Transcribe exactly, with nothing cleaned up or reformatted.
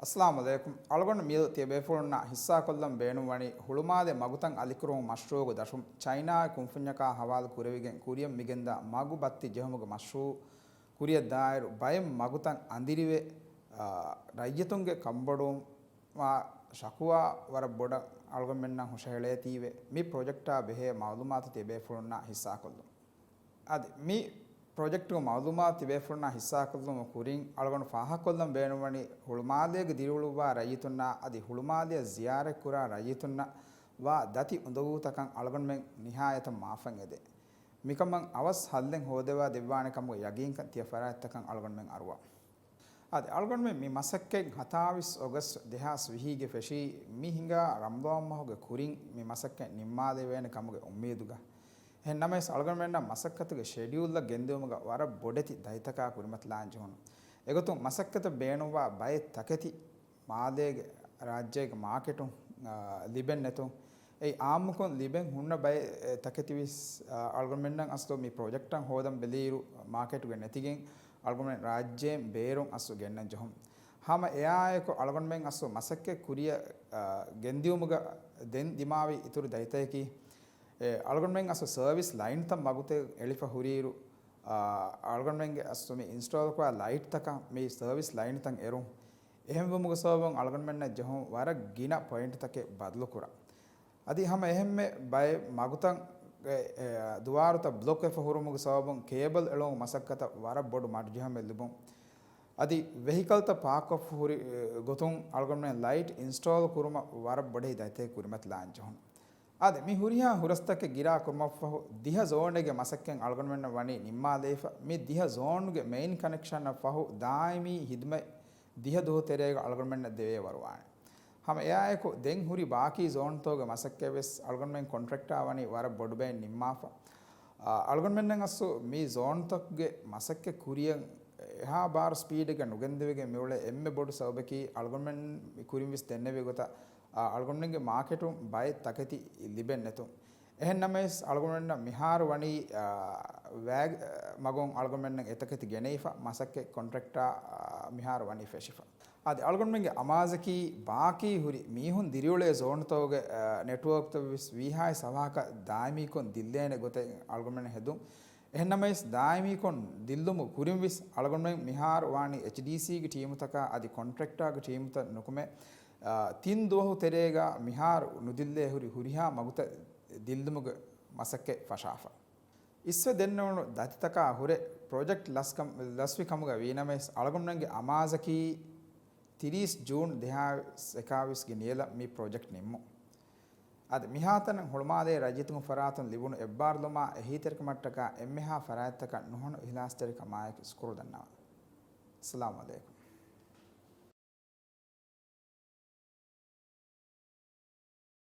އައްސަލާމު ޢަލައިކުމް. އަޅުގަނޑު މިއަދު ތިޔަބޭފުޅުންނާ ހިއްސާކޮށްލަން ބޭނުންވަނީ ހުޅުމާލެ މަގުތައް އަލިކުރުމުގެ މަޝްރޫޢުގެ ދަށުން ޗައިނާގެ ކުންފުންޏަކާ ހަވާލު ކުރެވިގެން ކުރިއަށް މިގެންދާ މަގު ބައްތި ޖެހުމުގެ މަޝްރޫޢު ކުރިއަށް ދާއިރު ބައެއް މަގުތައް އަނދިރިވެ، އާ، ރައްޔިތުންގެ ކަންބޮޑުވުމާ ޝަކުވާ ވަރަށް ބޮޑަށް އަޅުގަނޑުމެންނަށް ހުށަހެޅޭތީވެ، މި ޕްރޮޖެކްޓާ ބެހޭ މަޢުލޫމާތު ތިޔަބޭފުޅުންނާ ހިއްސާކޮށްލުން. އަދި މި ޕްރޮޖެކްޓުގެ މަޢުލޫމާތު ތިބޭފުޅުންނާ ހިއްސާކޮށްލުމުގެ ކުރިން އަޅުގަނޑު ފާހަގަކޮށްލަން ބޭނުންވަނީ ހުޅުމާލޭގެ ދިރިއުޅުއްވާ ރައްޔިތުންނާ އަދި ހުޅުމާލެއަށް ޒިޔާރަތްކުރާ ރައްޔިތުންނަށް ވާ ދަތި އުނދަގޫތަކަށް އަޅުގަނޑުމެން ނިހާޔަތަށް މާފަށް އެދޭ. މިކަމަށް އަވަސް ހައްލެއް ހޯދަވާ ދެއްވާނެ ކަމުގެ ޔަގީންކަން ތިޔަ ފަރާތްތަކަށް އަޅުގަނޑުމެން އަރުވާ. އަދި އަޅުގަނޑުމެން މި މަސައްކަތް ހަތާވީސް އޮގަސްޓް ދެހާސް ވިހީގެ ފެށީ މި ހިނގާ ރަމަޟާން މަހުގެ ކުރިން މި މަސައްކަތް ނިންމާލެވޭނެ ކަމުގެ އުއްމީދުގަ. އެހެން ނަމަވެސް، އަޅުގަނޑުމެންނަށް މަސައްކަތުގެ ޝެޑިއުލްއަށް ގެންދިއުމުގަ ވަރަށް ބޮޑެތި ދަތިތަކާ ކުރިމަތިލާން ޖެހުނު. އެގޮތުން މަސައްކަތަށް ބޭނުންވާ ބައެއް ތަކެތި މާލޭގެ، ރާއްޖޭގެ މާކެޓުން، އާ، ލިބެން ނެތުން، އެއީ އާއްމުކޮށް ލިބެން ހުންނަ ބައެއް، އެ، ތަކެތިވެސް، އާ، އަޅުގަނޑުމެންނަށް އަސްލު މި ޕްރޮޖެކްޓަށް ހޯދަން ބެލިއިރު މާކެޓުގަ ނެތިގެން އަޅުގަނޑުމެން ރާއްޖޭން ބޭރުން އަސްލު ގެންނަން ޖެހުނު. ހަމަ އެއާއެކު އަޅުގަނޑުމެން އަސްލު މަސައްކަތް ކުރިއަށް، އާ، ގެންދިއުމުގަ ދެން ދިމާވި އިތުރު ދަތިތަކަކީ، އެ، އަޅުގަނޑުމެން އަސްލު ސަރވިސް ލައިންތައް މަގުތައް އެޅިފަ ހުރިއިރު، އާ، އަޅުގަނޑުމެންގެ އަސްލު މި އިންސްޓޯލްކުރާ ލައިޓްތަކަށް މި ސަރވިސް ލައިންތައް އެރުން. އެހެންވުމުގެ ސަބަބުން އަޅުގަނޑުމެންނަށް ޖެހުނު ވަރަށް ގިނަ ޕޮއިންޓްތަކެއް ބަދަލުކުރަން. އަދި ހަމަ އެހެންމެ ބައެއް މަގުތައް، އެ، އެ، ދުވާރުތައް ބްލޮކް ވެފަ ހުރުމުގެ ސަބަބުން ކޭބަލް އެޅުމުގެ މަސައްކަތަށް ވަރަށް ބޮޑު މަޑުޖެހުމެއް ލިބުން. އަދި ވެހިކަލްތައް ޕާކްކޮށްފަ ހުރި، އެ، ގޮތުން އަޅުގަނޑުމެން ލައިޓް އިންސްޓޯލް ކުރުމަށް ވަރަށް ބޮޑެތި ދަތިތަކެއް ކުރިމަތިލާން ޖެހުނު. އަދި މި ހުރިހާ ހުރަސްތަކެއް ގިރާ ކުރުމަށްފަހު، ދިހަ ޒޯނެއްގެ މަސައްކަތް އަޅުގަނޑުމެންނަށް ވަނީ ނިންމާލައިފަ. މި ދިހަ ޒޯނުގެ މެއިން ކަނެކްޝަނަށް ފަހު، ދާއިމީ ހިދުމަތް ދިހަ ދުވަހު ތެރޭގަ އަޅުގަނޑުމެންނަށް ދެވޭ ވަރުވާނެ. ހަމަ އެއާއެކު، ދެން ހުރި ބާކީ ޒޯންތަކުގެ މަސައްކަތް ވެސް އަޅުގަނޑުމެން ކޮންޓްރެކްޓާ ވަނީ ވަރަށް ބޮޑު ބައެއް ނިންމާފަ. އަ، އަޅުގަނޑުމެންނަށް އަސްލު މި ޒޯންތަކުގެ މަސައްކަތް ކުރިއަށް އެހާ ބާރު ސްޕީޑެއްގަ ނުގެންދެވިގެން މިއުޅޭ އެންމެ ބޮޑު ސަބަބަކީ، އަޅުގަނޑުމެން މި ކުރިން ވެސް ދެންނެވި ގޮތަށް، އަ، އަޅުގަނޑުމެންގެ މާކެޓުން ބައެއް ތަކެތި ލިބެން ނެތުން. އެހެން ނަމަވެސް، އަޅުގަނޑުމެންނަށް މިހާރު ވަނީ، އާ، ވާގް، އާ، މަގުން އަޅުގަނޑުމެންނަށް އެތަކެތި ގެނެވިފަ، މަސައްކަތް ކޮންޓްރެކްޓާ، އާ، މިހާރު ވަނީ ފެށިފަ. އަދި އަޅުގަނޑުމެންގެ އަމާޒަކީ، ބާކީ ހުރި މީހުން ދިރިއުޅޭ ޒޯނުތަކުގެ، އާ، ނެޓްވޯކްތައް ވެސް ވީހާވެސް އަވަހަކަށް ދާއިމީކޮށް ދިއްލޭނެ ގޮތެއް އަޅުގަނޑުމެން ހެދުން. އެހެން ނަމަވެސް، ދާއިމީކޮށް ދިއްލުމުގެ ކުރިން ވެސް އަޅުގަނޑުމެން މިހާރު ވާނީ އެޗްޑީސީގެ ޓީމުތަކާ އަދި ކޮންޓްރެކްޓާގެ ޓީމުތައް ނުކުމެ، އާ، ތިން ދުވަހު ތެރޭގަ މިހާރު ނުދިއްލޭ ހުރި ހުރިހާ މަގުތައް ދިއްލުމުގެ މަސައްކަތް ފަށާފަ. އިސްވެ ދެންނެވުނު ދަތިތަކާ ހުރެ ޕްރޮޖެކްޓް ލަސްކަން، ލަސްވި ކަމުގަ ވީނަމަވެސް، އަޅުގަނޑުމެންގެ އަމާޒަކީ ތިރީސް ޖޫން ދެހާސް އެކާވީސްގެ ނިޔަލަށް މި ޕްރޮޖެކްޓް ނިންމުން. އަދި މިހާތަނަށް ހުޅުމާލޭ ރައްޔިތުން ފަރާތުން ލިބުނު އެއްބާރުލުމާ އެހީތެރިކަމަށްޓަކާ އެންމެހާ ފަރާތްތަކަށް ނުހަނު އިހްލާސްތެރިކަމާއެކު ޝުކުރު ދަންނަވަން. އައްސަލާމު ޢަލައިކުމް.